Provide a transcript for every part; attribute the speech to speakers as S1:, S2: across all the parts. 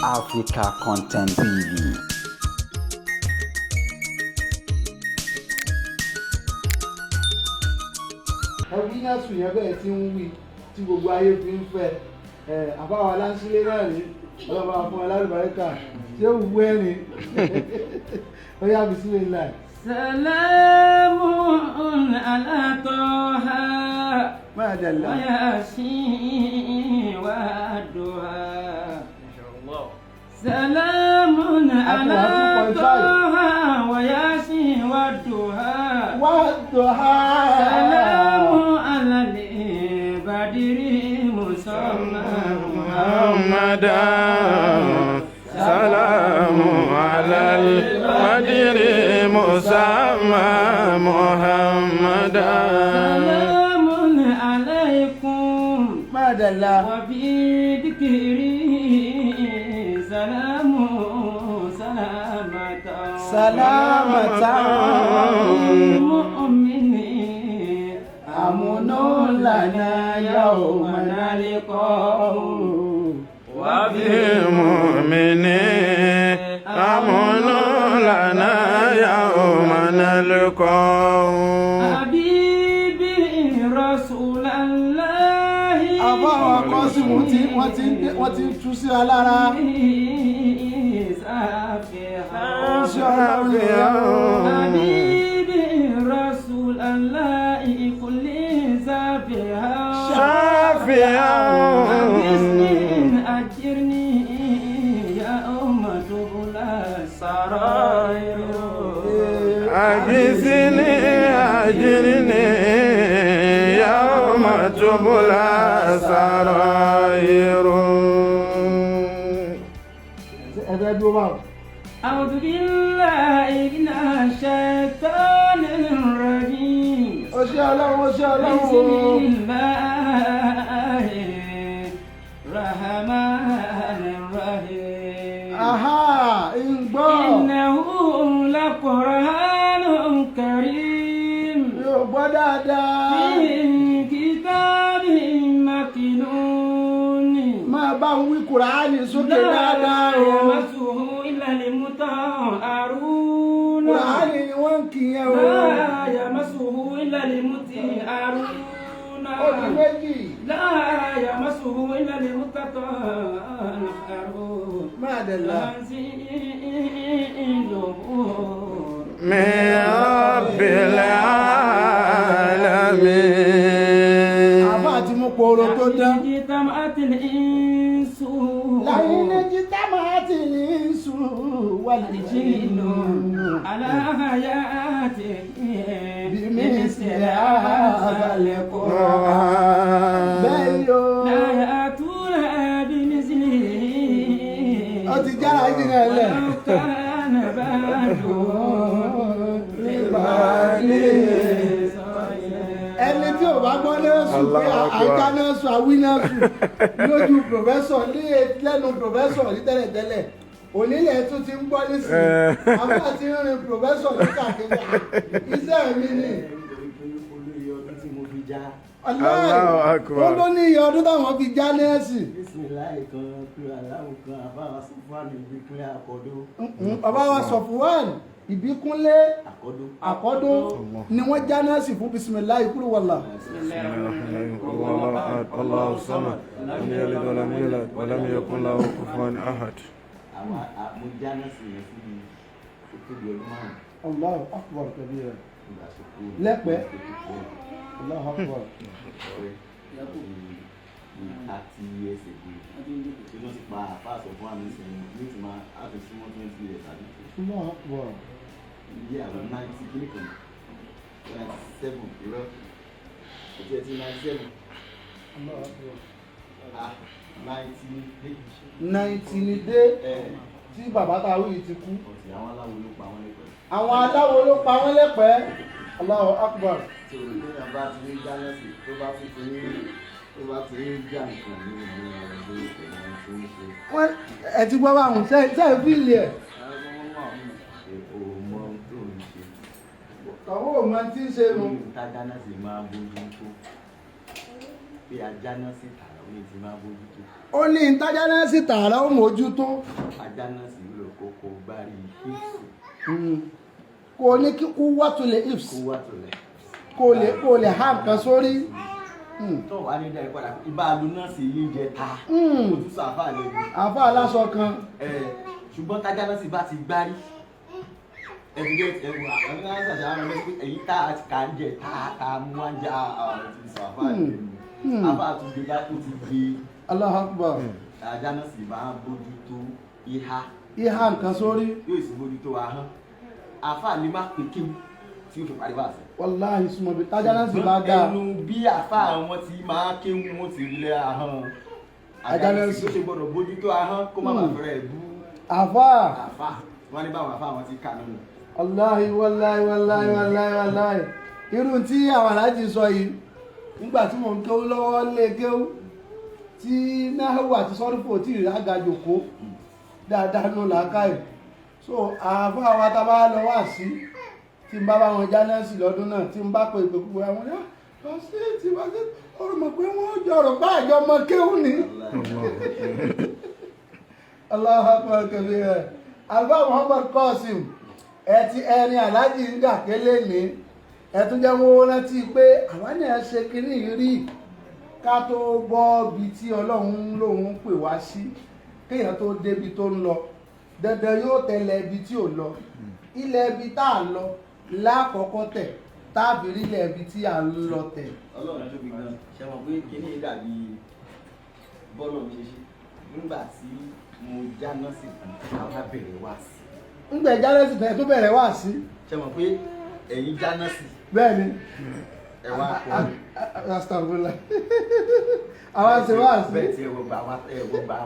S1: Africa Content TV.
S2: Ẹwí náà sùn yẹn bẹ́ẹ̀ tí ń wí tí gbogbo ayé fi ń fẹ́ ẹ. Àbáwọ̀ aláǹsílé náà rí ọlọ́ba fún alálùbáríkà tí ó wú ẹ́ ni ó yá bí sílẹ̀ ńlá.
S3: سلام على طه
S2: Máa dàlá.
S3: وياسين والدعاء. سلام على
S2: 2.5.
S3: طه وياسين والدعاء.
S2: Wá dùhà.
S3: سلام على البدر مسمى.
S4: محمدا، سلام على القدر مسمى محمدا.
S3: سلام عليكم.
S2: Máa dàlá.
S3: وفي ذكري سلام سلامة.
S2: Sàlámàtà.
S3: المؤمنين.
S2: Àmúnú lànà yawma
S3: يوم نلقاه.
S4: بالمؤمنين أمن لنا يوم نلقاه.
S3: حبيبي رسول الله.
S2: Àbáwọn akọ́sìmù tí wọ́n ti ń tú sí wa lára.
S3: سافها.
S2: Ó ń ṣe ọlọ́run nìyẹn.
S3: حبيبي رسول الله كل سافها.
S4: شافعا.
S3: أغثني أجرني يا أمة تبلى السرائر.
S4: أغثني أجرني يوم تبلى السرائر.
S2: Ẹ fẹ́ dúró báwọn.
S3: أعوذ بالله من الشيطان الرجيم.
S2: Ó ṣe ọlọ́run, ó ṣe ọlọ́run
S3: بسم
S2: o.
S3: الله الرحمن الرحيم.
S2: Aha, ń gbọ́.
S3: إنه لقرآن كريم.
S2: Mi ò gbọ́ dáadáa.
S3: في كتاب مكنون.
S2: Máa bá ń wí Kùránì sókè dáadáa
S3: لا
S2: o.
S3: يمسه إلا المطهرون.
S2: Kùránì ni wọ́n ń kì í yẹn o.
S3: لا يمسه إلا المطهرون.
S2: Ó di méjì.
S3: لا يمسه إلا المطهرون.
S2: Máa dẹ̀là.
S3: تنزيل
S4: من رب العالمين.
S2: Àbá àti mú kóró tó dán.
S3: اجتمعت الإنس
S2: Láyé ní jíta máa ti ní sùn wà lè jí
S3: الجن على حياته
S2: بمثل هذا القرآن. Bẹ́ẹ̀ ni o.
S3: لا يأتون بمثله.
S2: Ó ti jára yìí náà lẹ̀.
S3: ولو كان بعضهم
S2: لبعض. Ẹni tí ò bá gbọ́ nẹ́ẹ̀sù pé
S4: Allahu Akbar.
S2: àjà nẹ́ẹ̀sù àwí nẹ́ẹ̀sù lójú professor ní lẹ́nu professor ní tẹ́lẹ̀tẹ́lẹ̀, onílẹ̀ tún ti ń gbọ́ nísìnyí. Àwọn àti rin professor ní káàkiri. Iṣẹ́ mi ni.
S1: Nítorí pé olóyè ọdún tí mo fi já.
S4: Allahu Akbar.
S2: Ó ló ní iye ọdún táwọn fi já nẹ́ẹ̀sì.
S1: Bísíláì kan pé aláwọ̀ kan àbáwá sọ́fúnni Ìbíkúnlé Àkọ́dó.
S2: Bàbá wa Sọ̀fúwàn Ìbíkúnlé
S1: Àkọ́dó.
S2: Àkọ́dó ni wọ́n já nẹ́ẹ̀sì fún bisimilayi kúrú wàlà.
S4: الله أحد الله الصمد لم يلد ولم يولد ولم يكن له كفوا أحد.
S1: Àwọn mo já náà sí yẹn fún mi ó tóbi ọdún 5.
S2: Allahu akbar kabira.
S1: Nígbà tó kú.
S2: Lẹ́pẹ́. Allahu akbar.
S1: 30 years ago tí wọ́n ti pa àfáà Sọ̀fúnni sẹ́yìn ní ti máa á fi súnmọ́ 20 years àbí.
S2: Allahu akbar.
S1: Iye àwọn 90 kìíní kan, 97, irọ́, kò tí ẹ ti 97.
S2: Allahu akbar.
S1: Ah, 90.
S2: 90 ni dé
S1: Ẹ
S2: tí bàbá tá a wí yìí ti kú.
S1: Ọ̀sẹ̀ àwọn aláwo ló pa wọ́n lẹ́pẹ̀ẹ́.
S2: Àwọn aláwo ló pa wọ́n lẹ́pẹ́. Allahu akbar.
S1: Tí o téèyàn bá ti ní jánẹ́sì, tó bá ti ń já nǹkan ní ìlú ọ̀rọ̀ lórí pẹ̀lú ohun tí ń ṣe.
S2: Wọ́n ẹ ti gbọ́ báwọn ṣe ṣe fíìlì ẹ̀.
S1: Ṣe o mọ ohun tó ń ṣe?
S2: Tọ́wọ́ ò mọ tí ń ṣe nu.
S1: Ní tájánẹ́sì máa bójú tó pé ajánẹ́sì tààrà. Ní ti máa bójútó.
S2: Ó ní ntájá náà sì tààrà ó mójútó.
S1: Ajá náà sì lò kókó gbárí hífù.
S2: Kò ní kí kú wọ́tulẹ̀ ifs.
S1: Kó wà tó lẹ̀.
S2: Kó lè há nǹkan sórí.
S1: Tó wà ní ìdá ìpadà ìbá lu náà sì yín jẹ ta. Ó tún sọ àfáà lẹ́nu.
S2: Àfa aláṣọ kan.
S1: Ẹ ṣùgbọ́n tájá náà sì bá ti gbárí. Ẹ̀dùnkẹ́ ẹ̀wù àwọn náà ṣàṣà àwọn ọmọ ẹgbẹ́ èyí tá a ti kà ń jẹ tá a ta mú wá ń jẹ àwọn ti sọ àfáà lẹ́nu. Àfáà tún gbé bá ó ti gbé.
S2: Allahu Akbar.
S1: Ajá náà sì máa bójútó ìhà.
S2: Ìhá nǹkan sórí.
S1: Yóò sì bójútó ahọ́n. Àfáà lè má pè kéwú tí ó fi parí wá sí.
S2: Wàláhì súnmọ́ bí tájá náà sì bá dáa.
S1: Ẹnu bí àfáà wọn ti máa kéwú wọn ti rí lẹ́ ahọ́n.
S2: Ajá náà sì.
S1: Ló ṣe gbọ́dọ̀ bójútó ahọ́n kó má bàa fẹ́rẹ̀ bú
S2: Àfa.
S1: Àfáà wọn ní báwọn àfáà wọn ti kà nínú.
S2: Wàláhì, wàláhì, wàláhì, wàláhì, wàláhì. Irú tí àwọn aláàjì sọ yìí, nígbà tí mò ń kéwú lọ́wọ́ lé kéwú, tí náhùn àti sọ́rífò tí ìrìn àgàjòkó dáadáa nù làákàyè. So àáfàá wa tá a bá lọ wá sí, tí n bá bá wọn jánẹ́sì lọ́dún náà, tí n bá pe ìpè púpọ̀ àwọn ní lọ sí tí wọ́n sí ọ̀rọ̀ mọ̀ pé wọ́n jọrọ̀ bá àjọ ọmọ kéwú ni. Allahu Akbar kabira. Alfa Muhammad Qasim, ẹ ti ẹni aláàjì ń dà kélé ní ẹ tún jẹ́ wọ́n rántí pé àwa náà ṣe kínní yìí rí ká tó bọ́ bí tí Ọlọ́run lòun pè wá sí. Kéèyàn tó débi tó ń lọ, dandan yóò tẹ̀lé ibi tí ò lọ. Ilẹ̀ ibi tá a lọ lákọ̀ọ́kọ́ tẹ̀, táàbì rílẹ̀ ibi tí à ń lọ tẹ̀.
S1: Ọlọ́run tóbi gan. Ṣe mọ̀ pé kíní dàbí bọ́ọ̀lù mi ṣe ṣe nígbà tí mo jáná sí tán, àwa bẹ̀rẹ̀ wá sí.
S2: Ńgbẹ̀ jálẹ̀sì tẹ̀ tó bẹ̀rẹ̀ wá sí.
S1: Ṣe mọ̀ pé ẹ̀yin jáná sí?
S2: Bẹ́ẹ̀ ni.
S1: Ẹ wá kọ́.
S2: Astagfirullah, àwa ṣe wá sí.
S1: Bẹ́ẹ̀ tí ẹ wọ gbà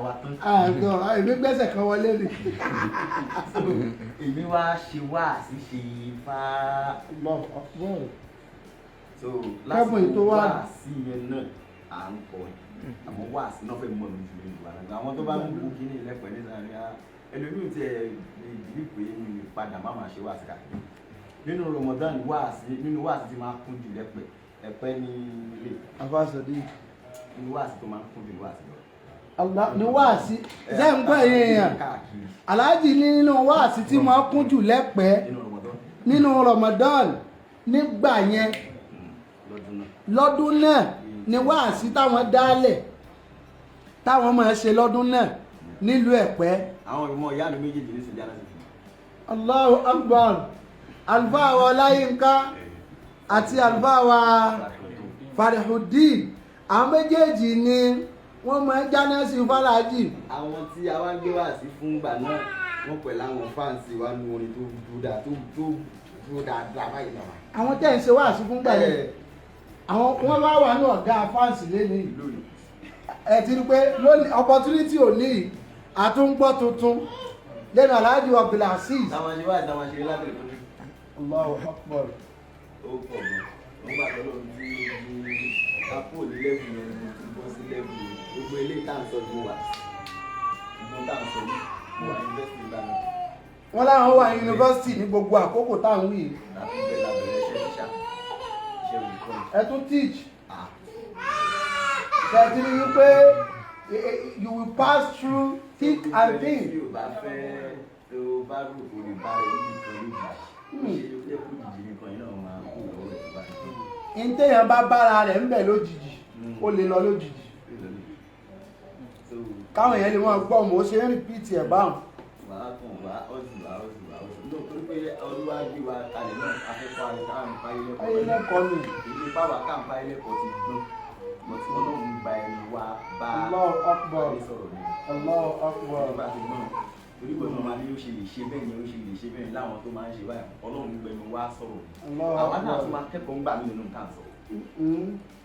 S1: wá tán.
S2: Àgọ́ èmi gbẹ́sẹ̀ kan wọlé ni.
S1: Èmi wá ṣe wá sí ṣe fá. So
S2: Kẹ́bùn yìí tó
S1: lásìkò
S2: wá-
S1: wá sí yẹn náà à ń kọ ẹ̀, àmọ́ wá sí náà fẹ́ mọ̀ mí jù lójú wa náà. Àwọn tó bá ń bu kíní ìlẹ́pẹ̀ ní sáré á, ẹlòmíì tí ẹ lè bìlí pé mi lè padà má máa ṣe wá sí káàkiri nínú Ramadan. Wá sí nínú wá sí ti máa kún jù lẹ́pẹ̀ ẹ̀pẹ́ ní ilé.
S2: Àfàsọ̀dí.
S1: Nínú wá sí tó máa ń kún jù wá sí lọ.
S2: Allah ní wáàsí ṣé ń gbọ́ èèyàn
S1: káàkiri.
S2: Aláàjì nínú wáàsí tí mo kún jù lẹ́pẹ́
S1: nínú Ramadan.
S2: Nínú Ramadan nígbà yẹn.
S1: Lọ́dún náà.
S2: Lọ́dún náà ni wáàsí táwọn dálẹ̀ táwọn máa ṣe lọ́dún náà nílùú Ẹ̀pẹ́.
S1: Àwọn ìmọ̀ ìyá mi méjèèjì ní sèjáná sí fún.
S2: Allahu Akbar. Àlùfáà wa Ọláyínká àti àlùfáà wa Farihudeen, àwọn méjèèjì ni wọ́n máa ń jáná sí fàlàjì.
S1: Àwọn tí a wá ń gbé wá sí fún ìgbà náà, wọ́n pẹ̀lú àwọn fans wa nu orin tó dúró dáa, tó dúró dáadáa báyìí náà.
S2: Àwọn tẹ́ ń ṣe wáàsí fún gbà yẹn, àwọn wọ́n wá wà ní ọ̀gá fans lẹ́nu.
S1: Lónìí.
S2: Ẹ ti rí pé lónìí opportunity ò ní àtúngbọ́ tuntun lẹ́nu Alhaji Abdulaziz.
S1: Táwọn ṣe wá táwọn ṣe lábẹ́rẹ́ fún mi.
S2: Allahu Akbar.
S1: Ó pọ̀ gan. Wọ́n gbà tó lóun tí kápò ní level yẹn ni mo ti bọ́ sí level gbogbo eléyìí tá à ń sọ ní mo wà. Gbogbo tá à ń sọ ní mo wà yunifásitì ìgbà náà.
S2: Wọ́n láwọn wà yunifásitì ní gbogbo àkókò táwọn wí.
S1: Láti bẹ̀rẹ̀ lábẹ̀rẹ̀ iṣẹ́ tíṣà, iṣẹ́ olùkọ́ ni.
S2: Ẹ tún teach.
S1: Ah.
S2: Ṣe ti rí wípé you will pass through thick and thin.
S1: Tí o bá fẹ́ tó bá rò kó lè bá rẹ níbi kan lójijì, ó ṣe é jẹ́ kó jìjì nìkan yìí náà máa kó lọ́wọ́ rẹ̀ tó bá rí.
S2: Ntẹ̀yàn bá bára rẹ̀ ń bẹ̀ lójijì, ó lè lọ lójijì.
S1: So
S2: Káwọn èèyàn lè wọ́n gbọ́ mọ́ ó ṣe ń repeat ẹ̀ báwọn.
S1: Wàá kàn wá ọ̀sùn wá ọ̀sùn wá ọ̀sùn náà torí pé Olúwa gbé wa kalẹ̀ náà, afẹ́fọ́ ayé káwọn ń fáyé lẹ́kọ̀ọ́.
S2: Ayé lẹ́kọ̀ọ́ ni.
S1: Èyí báwa ká ń fáyé lẹ́kọ̀ọ́ ti gbọ́n mọ̀ tí Ọlọ́run gba ẹnu wa bá
S2: Allahu Akbar.
S1: ayé sọ̀rọ̀ ni.
S2: Allahu Akbar.
S1: Ọlọ́run bá ti gbọ́n torí gbọ́dọ̀ máa ní ó ṣe lè ṣe bẹ́ẹ̀ ni, ó ṣe lè ṣe bẹ́ẹ̀ ni láwọn tó máa ń ṣe báyìí. Ọlọ́run gba ẹnu wa sọ̀rọ̀ ni.
S2: Allahu
S1: Àwa náà
S2: Akbar.
S1: tún máa kẹ́kọ̀ọ́ ń gbà mí nínú nǹkan sọ.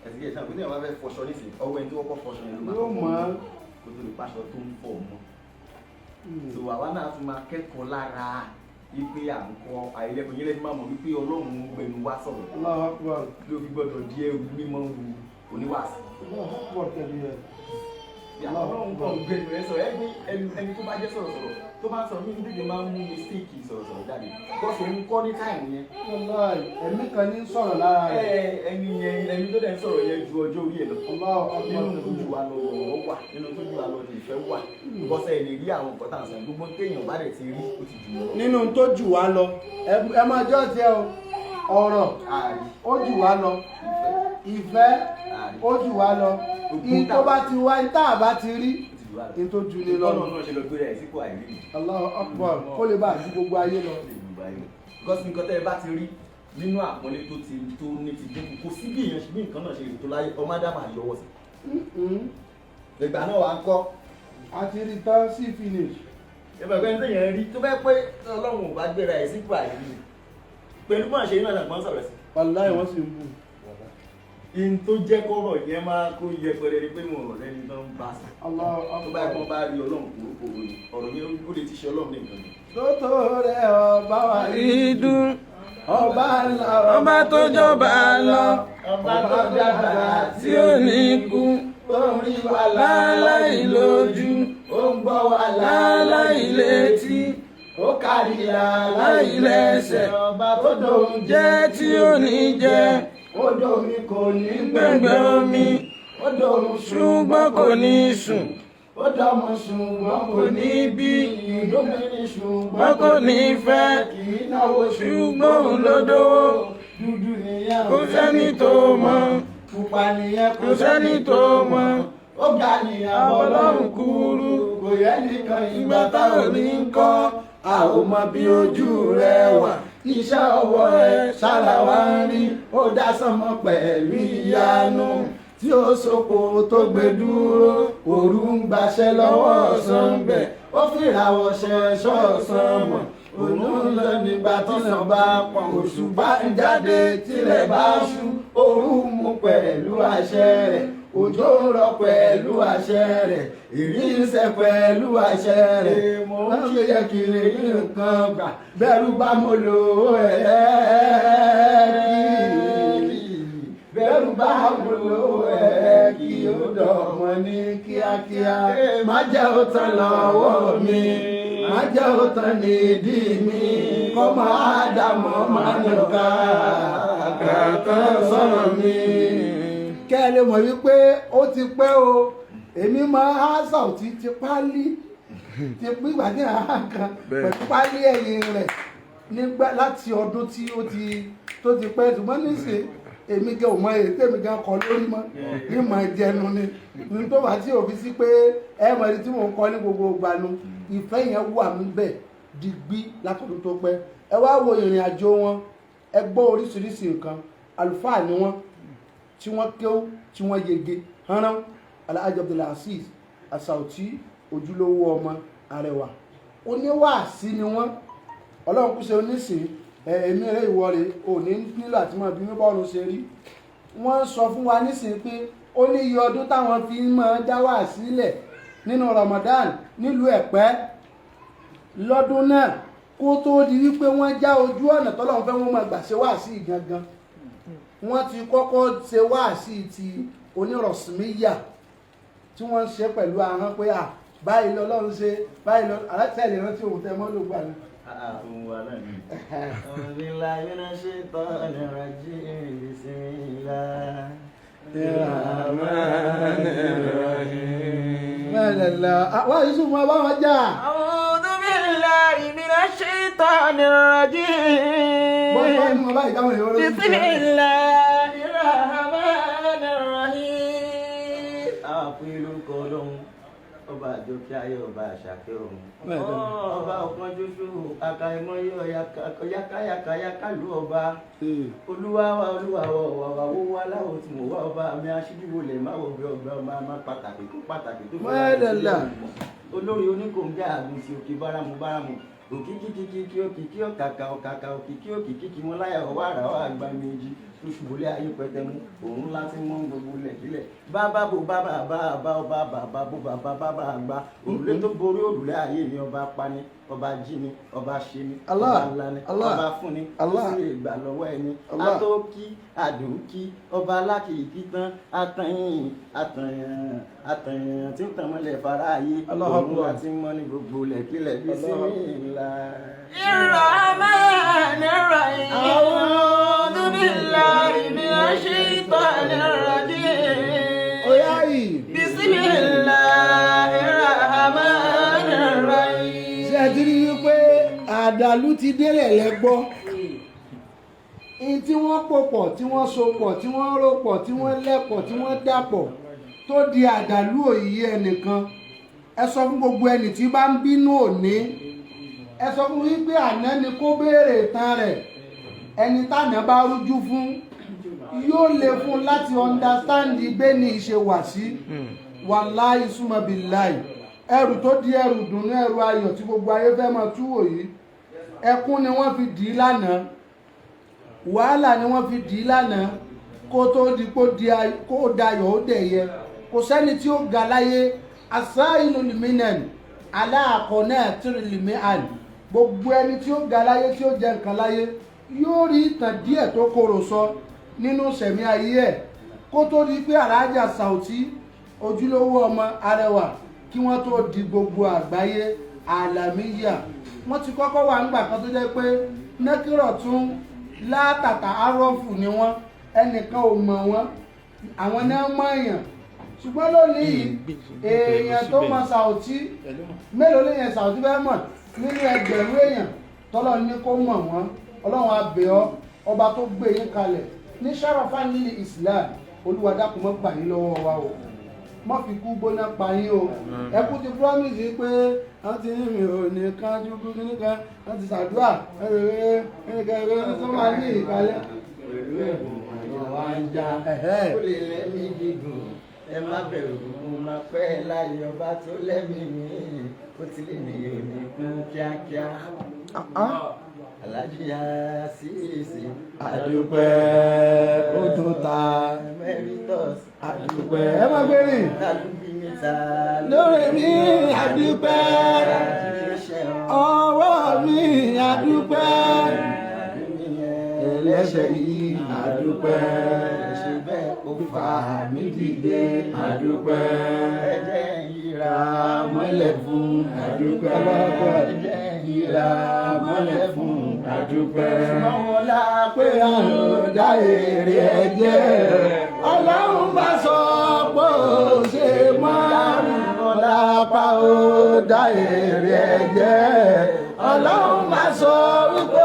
S1: Ẹ̀sìn kí ẹ̀ sàn pé tí wọ́n bá fẹ́ fọṣọ nísìnyí, ọwọ́ ẹni tó kọ́kọ́ fọṣọ yẹn ló máa
S2: Yóò
S1: kọ́kọ́
S2: mọ̀.
S1: mú kó tó lè pàṣọ tó ń fọ̀ mọ́. So àwa náà tún máa kẹ́kọ̀ọ́ lára wípé à ń kọ́ àìlẹ́kọ̀ọ́ yẹn lẹ́ni máa mọ̀ wípé Ọlọ́run ń gbẹnu wá sọ̀rọ̀.
S2: Allahu Akbar.
S1: Ló fi gbọ́dọ̀ di ẹrù mímọ́ wu oníwàásù.
S2: Allahu Akbar kabira.
S1: Ọlọ́run kan gbẹnu ẹ sọ̀rọ̀ ẹgbẹ́ ẹni tó bá jẹ́ sọ̀rọ̀sọ̀rọ̀ tó bá ń sọ̀rọ̀ mí dídì máa ń mú mistake sọ̀rọ̀sọ̀rọ̀ jáde because òun kọ́ ní time yẹn.
S2: Wallahi, ẹ̀mí kan ní sọ̀rọ̀ lára rẹ̀.
S1: Ẹni yẹn, ẹni tó dẹ̀ ń sọ̀rọ̀ yẹn ju ọjọ́ orí ẹ̀ lọ.
S2: Allahu akbar.
S1: Nínú tó ju wa lọ ọ̀rọ̀ wà, nínú tó ju wa lọ ní ìfẹ́ wà, because ẹ lè rí àwọn nǹkan tá à ń sọ yẹn, gbogbo téèyàn bá dẹ̀ ti rí, ó ti jù lọ.
S2: Nínú tó jù wá lọ, ẹ máa jọ́ tiẹ̀ o, ọ̀rọ̀
S1: Ààrí.
S2: ó jù wá lọ, ìfẹ́
S1: Ààrí.
S2: ó jù wá lọ, in tó bá ti wá, tá a bá ti rí,
S1: Ó ti jù wá lọ.
S2: in tó jù ní lọ.
S1: Ọlọ́run náà ṣe lọ gbéra ẹ̀ sípò àìrí mi.
S2: Allahu akbar, kó lè bá a ju gbogbo ayé lọ.
S1: Because nǹkan tẹ́ ẹ bá ti rí nínú àpọ́nlé tó ti tó ní ti dínkù, kò sí bí èèyàn ṣe bí nǹkan náà ṣe lè tó láyé, ọmọ ádámà yọwọ́ sí. Ìgbà náà wà ń kọ́.
S2: A ti rí tán sí finish.
S1: Ìgbà pé ẹni téèyàn rí tó bẹ́ pé Ọlọ́run ò bá gbéra ẹ̀ sípò àìrí mi pẹ̀lú bọ́n ṣe iná làgbọ́n sọ̀rọ̀ sí.
S2: Wallahi, wọ́n sì ń bù.
S1: In tó jẹ́ kọ́rọ̀ yẹn máa kó yẹpẹrẹ ni pé wọn ò rẹ́ni tó ń bá sí.
S2: Allahu
S1: Tó bá
S2: akbar.
S1: kọ́ bá rí Ọlọ́run kòrókòrò ni ọ̀rọ̀ yẹn, ó lè ti ṣe Ọlọ́run ní nǹkan ni.
S2: Tó tó rẹ̀ ọba wa
S3: Ìdún
S2: ọba ńlá,
S3: ọba tó jọba lọ,
S2: ọba tó dàgbà
S3: tí ó ní kú,
S2: tó ń rí wa
S3: láláì lójú,
S2: ó ń gbọ́ wa
S3: láláì létí,
S2: ó kárí
S3: láì lẹ́sẹ̀,
S2: ọba tó dòun
S3: jẹ́ tí ó ní jẹ́,
S2: ó dòun kò ní
S3: gbẹ̀ngbẹ̀ omi,
S2: ó dòun
S3: ṣùgbọ́n kò ní sùn,
S2: ó dọ́mọ ṣùgbọ́n kò ní
S3: bí,
S2: ìdómìnì ṣùgbọ́n
S3: wọ́n kò ní fẹ́,
S2: kì í náwó
S3: ṣùgbọ́n òun ló dówó,
S2: dúdú nìyẹn
S3: kò sẹ́ni tó mọ̀,
S2: pupa nìyẹn
S3: kò sẹ́ni tó mọ̀,
S2: ó ga nìyẹn
S3: Ọlọ́run kúrú,
S2: kò yẹ nìkan.
S3: Ìgbà tá ò ní kọ́,
S2: A ò mọ bí ojú rẹ wà, iṣẹ́ ọwọ́ rẹ sára wa ń rí. Ó dá sánmọ̀ pẹ̀lú ìyanu tí ó sopò tó gbé dúró. Òru ń gbaṣẹ́ lọ́wọ́ ọ̀sán bẹ̀, ó fìràwọ̀ ṣẹ̀ṣọ́ ọ̀sán mọ̀. Òun ń lọ nígbà tí sàn bá pọ̀, òṣùpá ń jáde tílẹ̀ bá ṣú. Òru mú pẹ̀lú àṣẹ rẹ̀, òjò ń rọ̀ pẹ̀lú àṣẹ rẹ̀, ìrísẹ̀ pẹ̀lú àṣẹ rẹ̀. Mo ń ṣe yẹ kí lè rí nǹkan gbà bẹ́rù bá mo lò ó ẹ̀ kí bẹ́rù bá mo lò ó ẹ̀ kí ó dọ̀mọ́ ní kíákíá. Má jẹ́ ó tán lọ́wọ́ mi, má jẹ́ ó tán nídìí mi, kọ́ máa dààmú máa nìka kàtàn sọ̀rọ̀ mi. Kẹ́ ẹ lè mọ̀ wípé ó ti pẹ́ o, èmi máa há Sàùtì ti pálí ti pín ìgbà ní àhá kan pẹ̀lú pálí ẹ̀yìn rẹ̀ nígbà láti ọdún tí ó ti tó ti pẹ́. Ṣùgbọ́n nísìnyí, èmi gẹ ò mọ èyí tèmi gan kọ lórí mọ́, ìmọ̀ ìjẹnu ni ní tó bá tí òfin sí pé ẹ mọ̀ ẹni tí mò ń kọ́ ní gbogbo ìgbà nu. Ìfẹ́ yẹn wà níbẹ̀ digbí látọdún tó pẹ́. Ẹ wá wo ìrìn àjò wọn, ẹ gbọ́ oríṣiríṣi nǹkan. Àlùfáà ni wọ́n tí wọ́n kéwú tí wọ́n yege hánrán. Alhaji Abdulazeez Asauti, ojúlówó ọmọ arẹwà, oníwàásí ni wọ́n. Ọlọ́run kú ṣe onísìn èmi rẹ̀ ìwọ rẹ̀ ò ní nílò àti máa bí mi bọ́ọ̀rùn ṣe rí. Wọ́n sọ fún wa nísìn pé ó ní iye ọdún táwọn fi máa dá wà sílẹ̀ nínú Ramadan nílùú Ẹ̀pẹ́ lọ́dún náà, kó tó di wípé wọ́n já ojú ọ̀nà tọ́lọ́run fẹ́ wọ́n máa gbà ṣe wáàsí gangan. Wọ́n ti kọ́kọ́ ṣe wáàsí ti onírọ̀sìmíyà tí wọ́n ń ṣe pẹ̀lú ahọ́n pé à báyìí lọ́lọ́run ṣe báyìí lọ alátẹ̀lé rántí òun tẹ mọ́ ló gbà náà.
S1: Ohun wa náà ni. أعوذ بالله من الشيطان الرجيم، بسم الله
S4: الرحمن الرحيم.
S2: Mẹ́lẹ̀lá wá Yusuf máa bá wọn jà.
S3: أعوذ بالله من الشيطان الرجيم.
S2: Bọ́n bá ní wọn báyìí káwọn èèyàn lójú.
S3: بسم الله الرحمن الرحيم.
S1: Àwọn àpín lórúkọ Ọlọ́run, ọba àjọkẹ́ ayé, ọba àṣàkẹ́ ọ̀run, ọba ọ̀kan ṣoṣo, àkàìmọye ọ̀yàkáyàkáyàkálù, ọba olúwa wa, olúwa wa, ọ̀wà wa, wó wa láwo tí mo wá, ọba mi aṣíjú lè má wò bí ọba ọba má pàtàkì tó pàtàkì tó fẹ́
S2: Mẹ́rẹ̀lá.
S1: Olórí oníkòǹgá àgùntì òkè báramu báramu, òkìkí kìkì òkìkí ọ̀kàkà ọ̀kàkà òkìkí òkìkí kí wọn láyà ọwọ́ àrà ọ̀ àgbà méjì. Lóṣùbọ̀lẹ̀ ayé pẹtẹmú òun ńlá tí mọ́ gbogbo lẹ̀ kílẹ̀ bàbá bò bàbá bàbá ọba bàbá bò bàbá bàbá àgbà òrùlé tó borí òrùlé ayé ni ọba pani, ọba jí ni, ọba ṣe ni,
S2: Allah,
S1: ọba ńlá ni,
S2: Allah,
S1: ọba fún ni, ó
S2: Allah.
S1: sì lè gbà lọ́wọ́ ẹni.
S2: Allah.
S1: Atókí àdùnkí ọba alákìíkí tán, atẹ̀yìn atẹ̀yìn atẹ̀yìn tí ń tàn mọ́lẹ̀ fara ayé,
S2: Allahu
S1: òun
S2: Akbar.
S1: ńlá tí mọ́ ní gbogbo lẹ̀ kílẹ̀ bí sí ńlá.
S3: الرحمن الرحيم. أعوذ بالله من الشيطان الرجيم.
S2: Ọ̀yá yìí.
S3: بسم الله الرحمن الرحيم.
S2: Ṣé ẹ ti rí i pé àdàlú ti délẹ̀ lẹ́gbọ́? In tí wọ́n pò pọ̀, tí wọ́n so pọ̀, tí wọ́n rò pọ̀, tí wọ́n lẹ̀pọ̀, tí wọ́n dàpọ̀ tó di àdàlú òyìí ẹnìkan. Ẹ sọ fún gbogbo ẹni tí bá ń bínú òní, ẹ sọ fún wípé àná ni kó béèrè ìtàn rẹ̀. Ẹni tàná bá rújú fún yóò lè fún láti understand bẹ́ẹ̀ ni ìṣe wà sí. Wàláì súnmọ́ bíláì, ẹrù tó di ẹrù dùnú, ẹrù ayọ̀ tí gbogbo ayé fẹ́ máa túwò yìí, ẹkún ni wọ́n fi dì í lánàá, wàhálà ni wọ́n fi dì í lánàá kó tó di kó di kó dayọ̀ ó dẹ̀yẹ. Kò sẹ́ni tí ó ga láyé àṣà inú lìmínẹ̀n aláàkọ́ náà tìrì lìmí àn. Gbogbo ẹni tí ó ga láyé, tí ó jẹ nǹkan láyé, yóò rí ìtàn díẹ̀ tó korò sọ nínú sẹ̀mí ayé ẹ̀ kó tó di pé Àlàájá Sàùtí ojúlówó ọmọ arẹwà kí wọ́n tó di gbogbo àgbáyé àlàmíyà. Wọ́n ti kọ́kọ́ wà ńgbà kan tó jẹ́ pé nẹ́kírọ̀ tún látàtà arọ́fù ni wọ́n, ẹnìkan ò mọ̀ wọ́n, àwọn náà mọ̀ èèyàn. Ṣùgbọ́n lónìí yìí, èèyàn tó mọ Sàùtí mélòó lèèyàn Sàùtí fẹ́ mọ̀ nínú ẹgbẹ̀rún èèyàn tọ́lọ́ ní kó mọ̀ wọ́n? Ọlọ́run á bẹ̀ ọ́, ọba tó gbé yín kalẹ̀ ní sàràfà nílì Islam, Olúwa dákun má gbà yín lọ́wọ́ wa o, má fi kú gbóná pa yín o. Ẹkú ti promise yìí pé wọ́n ti ní mi ò ní kánjú kú nìkan, wọ́n ti ṣàdúrà ẹ̀ẹ́dẹ̀ẹ́dẹ́ tó máa ní ìkàlẹ̀.
S1: Pẹ̀lú ẹ̀bùn àyàn wa ń já.
S2: Ẹ̀hẹ́.
S1: Ó lè lẹ́mí gígùn, ẹ má bẹ̀rù, mo máa pẹ́ láyé. Ọba tó lẹ́mí mi, ó ti lè ní òní kú kíákíá. Aláàjì Àṣìṣe.
S2: Àdúpẹ́ ó tún ta.
S1: Emeritus.
S2: Àdúpẹ́ ẹ má gbé rìn.
S1: Tàlùbí mi ta.
S2: Lórí mi àdúpẹ́, ọwọ́ mi àdúpẹ́, ẹlẹ́ṣẹ̀ yìí àdúpẹ́,
S1: Ṣe bẹ́ẹ̀ ó
S2: fà mí dìde àdúpẹ́,
S1: Ẹ̀jẹ̀ ìra
S2: mọ́lẹ̀ fún àdúpẹ́,
S1: Ẹ̀jẹ̀ ìra
S2: mọ́lẹ̀ fún àdúpẹ́.
S1: Ṣùgbọ́n wọn lá
S2: Pé àrùn dá èrè ẹ̀jẹ̀, ọlọ́run bá sọ pé ó ṣe mọ́ lápá ó dá èrè ẹ̀jẹ̀, ọlọ́run bá sọ wípé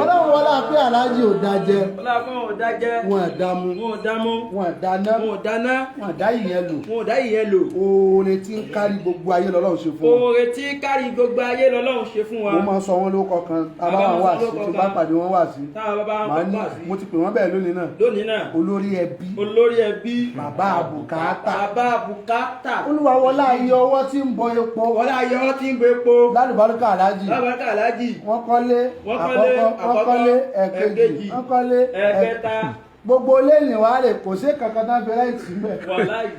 S2: ọlọ́run wọlé pé aláàjì ò dájẹ́.
S3: Ọlọ́run ò dájẹ́.
S2: Wọn àdámú.
S3: Wọn ò dámú.
S2: Wọn àdáná.
S3: Wọn ò dáná.
S2: Wọn àdá ìyẹn lò.
S3: Wọn ò dá ìyẹn lò.
S2: Oore tí ń kárí gbogbo ayé lọ́lọ́run ṣe fún wọn.
S3: Oore tí kárí gbogbo ayé lọ́lọ́run ṣe fún wa.
S2: Mo máa ń sọ wọn lórúkọ kan tábà wọn wà sí, tí bá pàdé wọn wà sí,
S3: Táwọn bàbá
S2: màá
S3: wọn
S2: ní
S3: wà sí.
S2: mo ti pè wọ́n bẹ́ẹ̀ lónìí náà.
S3: Lónìí náà.
S2: Olórí ẹbí.
S3: Olórí ẹbí.
S2: Bàbá àbùkátà.
S3: Bàbá bùkátà.
S2: Olúwa wọlá iye ọwọ́ tí ń bọ epo.
S3: Wọlé ayé ọ tí ń gbé epo.
S2: Lálùbáríkà aláàjì.
S3: Lálùbáríkà aláàjì.
S2: Wọ́n kọ́lé.
S3: Wọ́n kọ́lé.
S2: Àkọ́kọ́ wọ́n kọ́lé, ẹ̀kejì wọ́n kọ́lé,
S3: ẹ̀kẹta.
S2: Gbogbo lẹ́yìn wa rè kò sí kankan tán fi rẹ́ǹtì mẹ́.
S3: Wàláyì.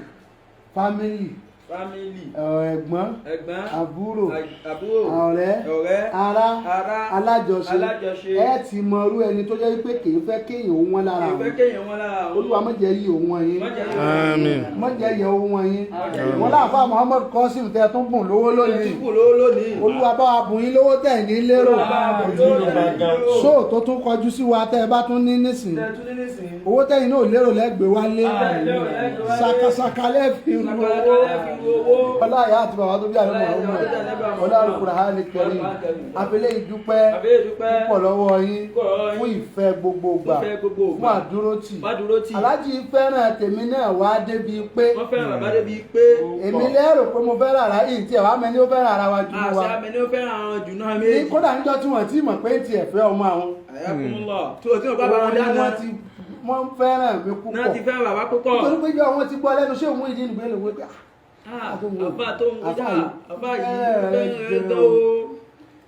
S2: Fámìlì.
S3: Fámìlì.
S2: Ẹ̀gbọ́n.
S3: Ẹ̀gbọ́n.
S2: Àbúrò.
S3: Àbúrò.
S2: Ọ̀rẹ́.
S3: Ọ̀rẹ́.
S2: Ará.
S3: Ará.
S2: Alájọṣe.
S3: Alájọṣe.
S2: Ẹ ti mọ irú ẹni tó jẹ́ pé kì í fẹ́ kéèyàn ó wọ́n lára
S3: Kì í fẹ́
S2: àwọn.
S3: kéèyàn wọ́n lára àwọn.
S2: Olúwa má jẹ́ yí òun wọn yín.
S3: Má jẹ́ yí òun.
S4: Àmín.
S2: Má jẹ́ yẹ òun wọn yín. Wọn láàfáà Muhammad Qasim tẹ tún bùn lówó lónìí.
S3: Tún bùn lówó lónìí.
S2: Olúwa bá wa bùn yín lówó tẹ̀ ní lérò.
S3: Olúwa bá wa bùn lówó tẹ̀ ní lérò.
S2: Sóò tó tún kọjú sí wa tẹ́ ẹ bá tún ní nísìn.
S3: Tẹ́ tún ní nísìn.
S2: Owó tẹ̀yìn náà lérò lẹ́gbẹ̀ẹ́ wálé. Ṣàkàṣàkà lẹ́ẹ̀fì ru owó.
S3: Owó.
S2: Ọláyà àti bàbá tó bí àlọ́ Muhammad. Ọlá Al-Qur'an Al-Karim. Abẹ́lé ìdúpẹ́
S3: Abẹ́lé ìdúpẹ́.
S2: púpọ̀ lọ́wọ́ yín
S3: Púpọ̀ lọ́wọ́ yín.
S2: fún ìfẹ́ gbogbo gbà,
S3: Fún ìfẹ́ gbogbo
S2: fún
S3: gbà.
S2: àdúrótì.
S3: Fún àdúrótì.
S2: Aláàjì fẹ́ràn tèmi náà wá débi pé
S3: Wọ́n fẹ́ràn bàbá débi pé.
S2: Èmi lérò pé mo fẹ́ràn ara yìí tí ẹ̀ wá mẹ́ni ó fẹ́ràn ara wa jù wa.
S3: Àṣà mi ni ó fẹ́ràn àwọn jù náà
S2: Ní
S3: méjì.
S2: kódà níjọ́ tí wọ́n ti mọ̀ pé tiẹ̀ fẹ́ ọmọ àwọn.
S3: Àyàkúnlọ̀. Tí o tí o bá bá wọn
S2: Òun ni
S3: dáná.
S2: wọ́n ti wọ́n fẹ́ràn mi púpọ̀.
S3: Náà ti fẹ́ràn bàbá púpọ̀.
S2: Nítorí pé jọ wọ́n ti gbọ́ lẹ́nu ṣé òun ìdí nìgbẹ́ lòwe pé
S3: Ah, àfà tó ń
S2: àfà
S3: wíjà,
S2: yìí.
S3: àfà yìí
S2: Ẹ,
S3: fẹ́ràn
S2: ẹ,
S3: tó.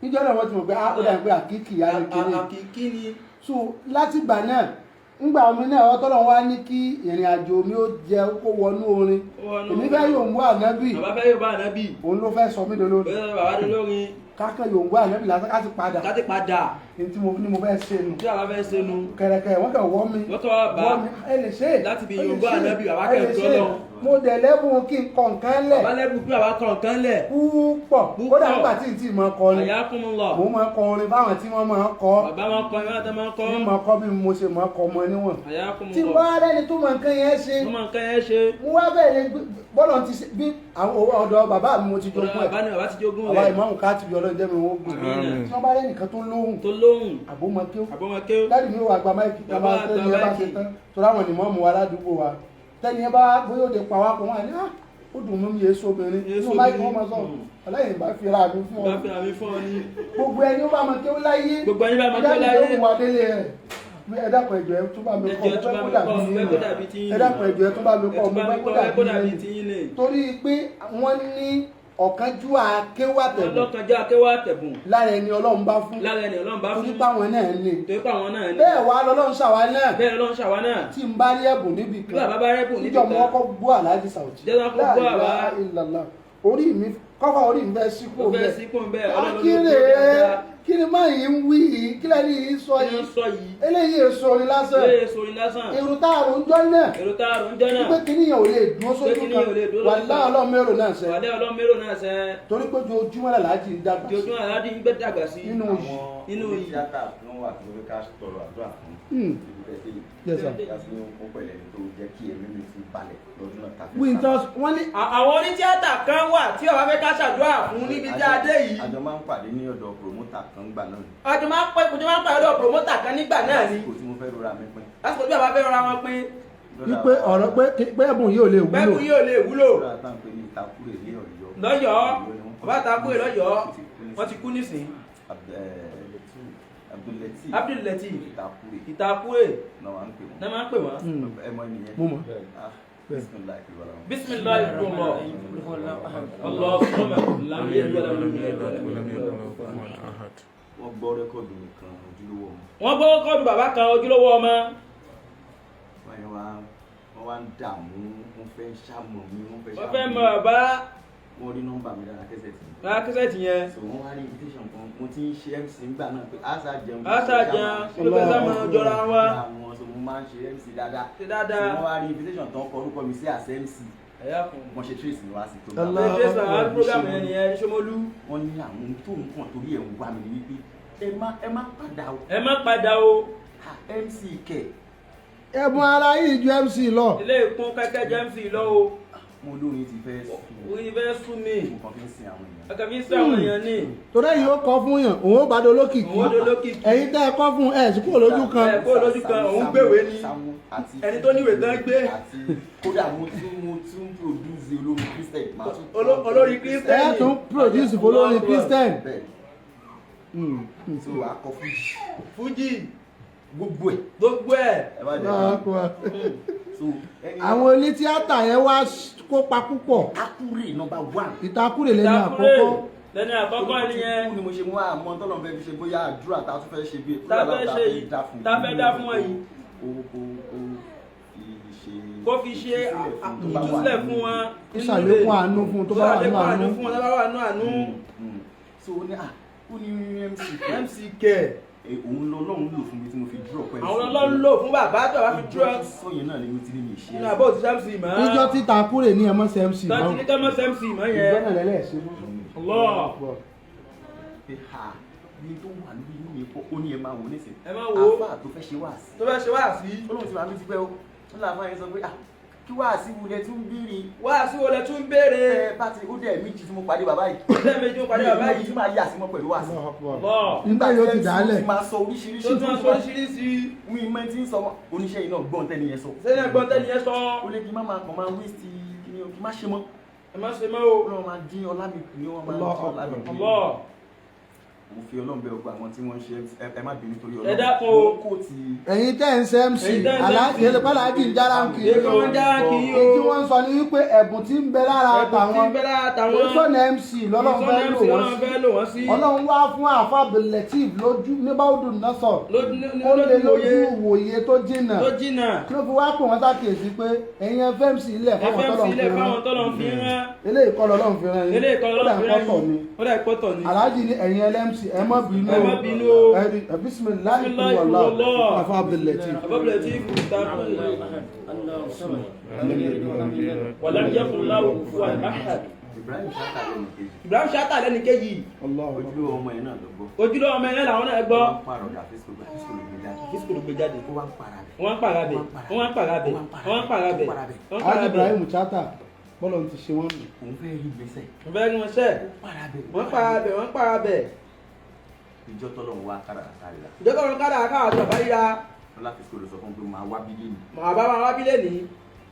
S2: Níjọ́ náà wọ́n ti mọ̀ pé ó dàbí pé àkíkì yá ni kiri.
S3: Àkìkí ni.
S2: So látìgbà náà Ńgbà mi náà ọtọ́lọ́ wa ní kí ìrìn àjò mi ó jẹ kó wọnú orin.
S3: Ó wọnú
S2: Èmi fẹ́ yòǹbó ànábì.
S3: Bàbá fẹ́ yóò bá ànábì.
S2: Òun ló fẹ́ sọ mí dolórí.
S3: Bẹ́ẹ̀ bàbá dolórin.
S2: Kákan yòǹbó ànábì lásán ká ti padà.
S3: Láti padà.
S2: Ní tí mo ní mo fẹ́ ṣe nù.
S3: Tí bàbá fẹ́ ṣe nu.
S2: Kẹ̀rẹ̀kẹ̀rẹ̀ wọ́n kàn wọ́ mi.
S3: Wọ́n kàn wá bá.
S2: Wọ́ mi. Ẹ lè ṣe é.
S3: Láti fi
S2: Ẹ lè
S3: yòǹbó
S2: ṣe é.
S3: ànábì, bàbá
S2: Ẹ lè
S3: kẹ̀
S2: ṣe é.
S3: tọ́ lọ.
S2: Mo dẹ̀ lẹ́bùn kí n kọ nǹkan lẹ̀.
S3: Bàbá lẹ́bùn pé bàbá kọ nǹkan lẹ̀.
S2: Púpọ̀.
S3: Púpọ̀.
S2: Kódà nígbà tí n tí mọ kọ ni.
S3: Àyàkúnmùlọ̀.
S2: Mo máa ń kọ orin fáwọn tí wọ́n máa ń kọ.
S3: Bàbá máa ń kọ, ìwọ́n àti máa ń kọ.
S2: Tí mo kọ bí mo ṣe mọ kọ mọ níwọ̀n. Tí
S3: Àyàkúnmùlọ̀.
S2: wọ́n á rẹ́ni tó mọ nǹkan yẹn ṣe.
S3: Wọ́n máa ń kẹ́ ẹ ṣe.
S2: Mo wá bẹ́ẹ̀ lè bọ́lọ̀ ti ṣe bí àwọn ọ̀dọ̀ bàbá mi mo ti
S3: Ọ̀dọ̀
S2: jogún ẹ̀.
S3: bàbá ni bàbá ti jogún
S2: Bàbá
S3: rẹ̀.
S2: ìmáàmù káàtì bí Ọlọ́run jẹ́ mi wọ́n gùn.
S3: Àmín.
S2: Tí wọ́n bá rẹ́nìkan tó lóhùn,
S3: Tó lóhùn.
S2: àbómọkéw.
S3: Àbọ̀mọkéw.
S2: Dáàdì mi ò wá gba máìkì tá a bá
S3: Bàbá
S2: tẹ́ni
S3: gba
S2: ẹ bá ṣe
S3: máìkì.
S2: tán. Torí àwọn ènìyàn mú wa ládùúgbò wa. Tẹ́ni ẹ bá bóyá òde pa wá kó wọ́n á ní, "Ah, ó dùn mí mi èso obìnrin."
S3: Èso
S2: Inú máìkì
S3: obìnrin.
S2: wọn máa sọ̀rọ̀. Ọlọ́yin bá fi ra mi fún ọ.
S3: Bá fi àmì fún ọ ní.
S2: Gbogbo ẹni ó bá mọ kéwú láyé.
S3: Gbogbo ẹni bá mọ kéwú
S2: Dáàdì
S3: láyé.
S2: ló mú wa délé rẹ̀. Ẹ dákun ẹjọ́ ẹ tún bá mi kọ́,
S3: Ẹjọ́
S2: mo
S3: tún
S2: fẹ́
S3: bá
S2: kó
S3: mi
S2: dàbí
S3: kọ́, mo fẹ́ kó dàbí
S2: yín.
S3: tí yín.
S2: Ẹ dákun ẹjọ́ ẹ tún bá mi
S3: Ẹ
S2: kọ́,
S3: tún
S2: mo
S3: bá
S2: fẹ́
S3: mi
S2: kó
S3: kọ́, ẹ kó
S2: dàbí
S3: dàbí
S2: yín.
S3: tí yín ni.
S2: Torí pé wọ́n ní ọ̀kánjúwà kéwà
S3: Wọ́n
S2: tẹ̀bùn
S3: lọ́kànjá kéwà tẹ̀bùn.
S2: lára ẹni Ọlọ́run bá fún.
S3: Lára ẹni Ọlọ́run bá
S2: Torí
S3: fún.
S2: páwọn náà ní.
S3: Torí pé àwọn náà ní.
S2: Bẹ́ẹ̀ wá lọ́lọ́run ṣàwa náà.
S3: Bẹ́ẹ̀ Ọlọ́run ṣàwa náà.
S2: Tí n bá rí ẹ̀bùn níbi
S3: Bí
S2: kan.
S3: bàbá bá rẹ́bùn níbi
S2: Níjọ́ mo
S3: kan.
S2: kọ́kọ́ gbọ́ Alhaji Sauty.
S3: Jẹ́ kó gbọ́
S2: La
S3: àwa.
S2: ilaha illallah. Orí mi kọ́kọ́ orí mi fẹ́ sí
S3: Ó
S2: kúrò
S3: fẹ́
S2: bẹ́ẹ̀.
S3: sí kúrò bẹ́ẹ̀. Ọlọ́run ló
S2: Akíre
S3: dúró dáadáa.
S2: kí ni máa yìí ń wí yìí kí lẹ́ni yìí sọ
S3: Kí ni
S2: yìí.
S3: ń sọ yìí?
S2: Eléyìí èso orin lásán.
S3: Lé èso orin lásán.
S2: Èrò tá a rò ń jọ́ náà.
S3: Èrò tá a rò ń jọ́ náà.
S2: Wípé kíní yẹn ò lè dúró sójú
S3: Pé kíní yẹn ò lè
S2: kan.
S3: dúró sójú
S2: Wàláhì
S3: kan.
S2: Ọlọ́run mérò náà ṣẹ.
S3: Wàlẹ́ Ọlọ́run mérò náà ṣẹ.
S2: Torí pé ojoojúmọ́ làlájì ń dàgbà sí.
S3: Ojoojúmọ́ aládì ń gbé dàgbà sí.
S2: Nínú
S1: Àwọn
S3: Nínú yìí.
S1: onítíátà kan wà tí mo fẹ́ ká tọrọ àdúrà fún.
S2: Hmm.
S1: Ibi tẹ́ dé yìí.
S2: Yes, sir.
S1: Ká sí ó pẹ̀lẹ́ ní tó jẹ́ kí ẹ̀mí mi ti balẹ̀ lọ́dún náà ta fẹ́
S2: Winters wọ́n ní
S3: Àwọn onítíátà kan wà tí bàbá fẹ́ ká ṣàdúrà fún níbi tí a dé yìí.
S1: Àjọ máa ń pàdé ní ọ̀dọ̀ promoter kan gbà náà.
S3: Ọjọ́ máa ń pẹ́ kó máa ń pàdé ọ̀dọ̀ promoter kan nígbà náà ni.
S1: Lásìkò tí mo fẹ́ rora mi pín.
S3: Lásìkò tí bàbá fẹ́ rọra wọn pín.
S2: wípé ọ̀rọ̀ pé ẹ̀bùn yìí ò lè wúlò.
S3: Pẹ́kun yóò lè wúlò.
S1: Lọ́dà tá à ń pè ní Ìtakúrè ní Ọ̀yọ́.
S3: Lọ́yọ̀ọ́. Bàbá Ìtakúrè lọ́yọ̀ọ́. Wọ́n ti kú nísìn.
S1: Abdulateef.
S3: Abdulateef.
S1: Ìtakúrè
S3: Ìtakúrè
S1: náà wà ń pè wọ́n.
S3: náà máa ń pè wọ́n.
S1: Ẹ mọ ènìyàn.
S2: Mo mọ̀.
S1: Ah, Bismillah ìwọlá.
S3: Bismillah ìkúmọ̀. Allahu samad. Lam yalid walam yulad.
S4: ولم يكن له كفوا أحد.
S1: Wọ́n gbọ́ rẹ́kọ̀dù nìkan ojúlówó ọmọ.
S3: Wọ́n gbọ́ kọ́ọ̀dù bàbá kan ojúlówó ọmọ.
S1: Wọ́n yẹn wá wọ́n wá ń dààmú, wọ́n fẹ́ ṣàmọ̀ mi, wọ́n fẹ́
S3: Wọ́n
S1: ṣàmọ̀
S3: fẹ́
S1: mi.
S3: mọ bàbá
S1: Wọ́n rí nọ́mbà mi lára kẹ́sẹ̀ tì.
S3: bàbá kẹ́sẹ̀tì yẹn.
S1: So wọ́n wá rí invitation kan, mo ti ń ṣe MC ńgbà náà pé àṣà jẹun.
S3: Àṣà jẹun, ló fẹ́ sá máa jọra wa.
S1: Àwọn so mo máa ń ṣe MC dáadáa.
S3: Ṣe dáadáa.
S1: So wọ́n wá rí invitation tán kọ orúkọ mi sí àṣẹ MC.
S3: Ẹ̀yà kùn.
S1: Wọ́n ṣe trace mi wá sí program.
S2: Allah.
S3: Ṣé ṣe àwọn program yẹn nìyẹn ní Ṣómólú?
S1: Wọ́n ní àwọn tó nǹkan torí ẹ̀ ń wá mi ní wípé ẹ má padà o.
S3: Ẹ má padà o.
S1: Ah, MC kẹ̀.
S2: Ẹ̀bùn ara yìí ju MC lọ.
S3: Ilé ìkún kẹ́kẹ́ jẹ́ MC lọ o.
S1: Mo lórin ti fẹ́ sùn.
S3: Orí fẹ́ sú mi.
S1: Mo kàn fi ń sin àwọn èèyàn.
S3: Ọkàn fi ń sọ àwọn èèyàn ní.
S2: Torí ẹ̀yin ó kọ́ fún yàn, òun ó bá dolókìkí.
S3: Òun ó dolókìkí.
S2: Ẹ̀yin tẹ́ ẹ kọ́ fún ẹ̀ sí kúrò lójú kan.
S3: Ẹ kúrò lójú kan, òun gbèwé ni.
S1: Sámú àti
S3: Ẹni tó níwèé tán gbé.
S1: Àti kódà mo tún produce olórin Christian. Màá tún
S3: Olórin Christian.
S2: Ẹ tún produce fọlórin Christian.
S1: Bẹ́ẹ̀ so akọ fújì
S3: Fújì
S1: gbogbo ẹ̀.
S3: gbogbo ẹ̀.
S1: Ẹ má jẹ́ so ẹni
S2: Àwọn onítíátà yẹn wá kópa púpọ̀.
S1: Ìtakúrè number one.
S2: Ìtakúrè lẹ́nu
S3: Ìtakúrè
S2: àkọ́kọ́.
S3: lẹ́nu àkọ́kọ́ nìyẹn.
S1: Kú ni mo ṣe mú àmọ́ tọ́lọ́ fẹ́ fi ṣe bóyá àdúrà tá a tún fẹ́ ṣe bí
S3: Tá a fẹ́ ṣe yìí, tá a fẹ́ dá fún wọn yìí.
S1: Ó fi ṣe
S3: Kó fi ṣe ìtúsílẹ̀ fún wọn.
S2: Ó ṣàlékún àánú fún un tó bá wà nínú
S3: Ó ṣàlékún
S2: àánú.
S3: àánú fún wọn tó bá wà nínú àánú.
S1: So ó ní à ó ní MC kẹ
S3: MC kẹ̀.
S1: Òun lọ́lọ́run lò fún mi tí mo fi drop MC.
S3: Àwọn Ọlọ́run lò fún bàbá tó bá fi drop.
S1: Sọ yẹn náà ni mo ti ní mi ṣe.
S3: Nínú àbọ̀ òtún MC mọ́.
S2: Níjọ́ tí Ìtakúrè ní ẹ mọ́ sí MC
S3: Tọ́tí
S2: mọ́.
S3: ní ká mọ́ sí MC mọ́
S2: Ìjọ́
S3: yẹn.
S2: náà lẹ́lẹ́ẹ̀ṣẹ́ mọ́.
S3: Allah.
S1: Pé ha ní tó wà lórí inú mi pọ̀ ó ní ẹ máa wò nísìnyí.
S3: Ẹ máa wò ó.
S1: Àfáà tó fẹ́ ṣe wáàsí.
S3: Tó fẹ́ ṣe wáàsí.
S1: Olóhùn ti wà mí ti pẹ́ o. Ó ní àfáà yẹn sọ pé ah kí wáàsí wulẹ̀ tún bírí.
S3: Wáàsí wo lẹ tún béèrè?
S1: Ẹ bá ti ó dẹ̀ méjì tí mo pàdé bàbá yìí.
S3: Lẹ́ẹ̀mejì ó pàdé bàbá yìí.
S1: Tí máa yà sí mọ́ pẹ̀lú wáàsí.
S3: Allah.
S2: Nígbà yóò ti dálẹ̀.
S1: Tí máa sọ oríṣiríṣi.
S3: Tó tún sọ oríṣiríṣi.
S1: Mi mẹ́ tí ń sọ oníṣẹ́ yìí náà gbọ́n tẹ́ni yẹn sọ.
S3: Sẹ́yìn ẹ̀gbọ́n tẹ́ni yẹn sọ.
S1: Ó lé kí má máa kàn máa waste kí ni o kí má ṣe mọ́.
S3: Ẹ má ṣe mọ́ o.
S1: Ó lọ́ máa dín ọlá mi kù ní wọ́n máa dín ọlá mi kù.
S3: Allah.
S1: Mo fi Ọlọ́run bẹ̀ gbogbo àwọn tí wọ́n ń ṣe, ẹ má bínú torí Ọlọ́run.
S3: Ẹ dákun o.
S1: Mo kò tí
S2: Ẹ̀yin tẹ́ ń ṣe MC,
S3: Ẹ̀yin tẹ́ ń ṣe
S2: aláàjì
S3: MC.
S2: ẹlẹ́pàá ń jára ń kiri.
S3: Èkó ń jára kì í o.
S2: Èyí tí wọ́n ń sọ ni wípé ẹ̀bùn tí ń bẹ lára
S3: Ẹ̀bùn tí
S2: tàwọn
S3: ń bẹ lára tàwọn.
S2: sọ̀nà MC lọ́lọ́run fẹ́
S3: Ìsọ̀nà
S2: lò
S3: MC
S2: wọ́n
S3: lọ́lọ́run
S2: sí.
S3: fẹ́ lò wọ́n sí.
S2: Ọlọ́run wá fún àfa Abdulateef lójú ní báwùdù náà sọ
S3: Ní
S2: ó lè
S3: lójú
S2: lójú
S3: òye
S2: wòye tó jìnnà
S3: tó jìnnà.
S2: ló fi wá pè wọ́n sákèésí pé ẹ̀yin FMC ilẹ̀ fáwọn
S3: FMC
S2: tọ́lọ̀ ń
S3: ilẹ̀
S2: fi rán.
S3: fáwọn tọ́lọ̀ ń fi rán.
S2: Eléyìí kọ́ lọ́lọ́run fi rán yín.
S3: Eléyìí kọ́ lọ́lọ́run fi rán
S2: Ó dà
S3: yín.
S2: ni.
S3: Ó dà ìpọ́tọ̀ ni.
S2: Aláàjì ní ẹ̀yin LMC, ẹ má bínú
S3: Ẹ
S2: o.
S3: má bínú o.
S2: Ẹ̀rí bisimilahi
S3: Bismillahi
S2: wàlá
S3: wallah.
S2: àfa Abdulateef.
S3: Abdulateef takun. Walam yakun lahu kufuwan ahad.
S1: Ibrahim Chatta lẹ́nu kejì.
S3: Ibrahim Chatta lẹ́nu kejì.
S2: Allahu Akbar.
S1: Ojúlówó ọmọ yẹn náà ló gbọ́.
S3: Ojúlówó ọmọ yẹn làwọn náà gbọ́.
S1: Wọ́n ń pààrọ̀ dà Facebook, Facebook ló gbé jáde.
S3: Fisco ló gbé jáde.
S1: Ó wá ń para bẹ̀.
S3: Wọ́n ń pàrà bẹ̀. Wọ́n ń pàrà bẹ̀. Wọ́n ń pàrà bẹ̀. Wọ́n ń
S2: Alhaji
S3: pàrà bẹ̀.
S2: Ibrahim Chatta, bọ́lọ̀ ti ṣe wọ́n nù.
S1: Òun fẹ́ rí gbèsè.
S3: Wọ́n fẹ́ rí wọn ṣẹ́.
S1: Ó para bẹ̀.
S3: Wọ́n ń pàrà bẹ̀. Wọ́n ń pàrà bẹ̀.
S1: Ìjọ tọ́lọ́run wá kára sáré la.
S3: Ìjọba ọ̀run kára káà àti bàbá yíra.
S1: Lọ́lá Facebook ló sọ fún un pé màá wá bílí mi.
S3: Màá bá wa wá bílẹ̀ ní.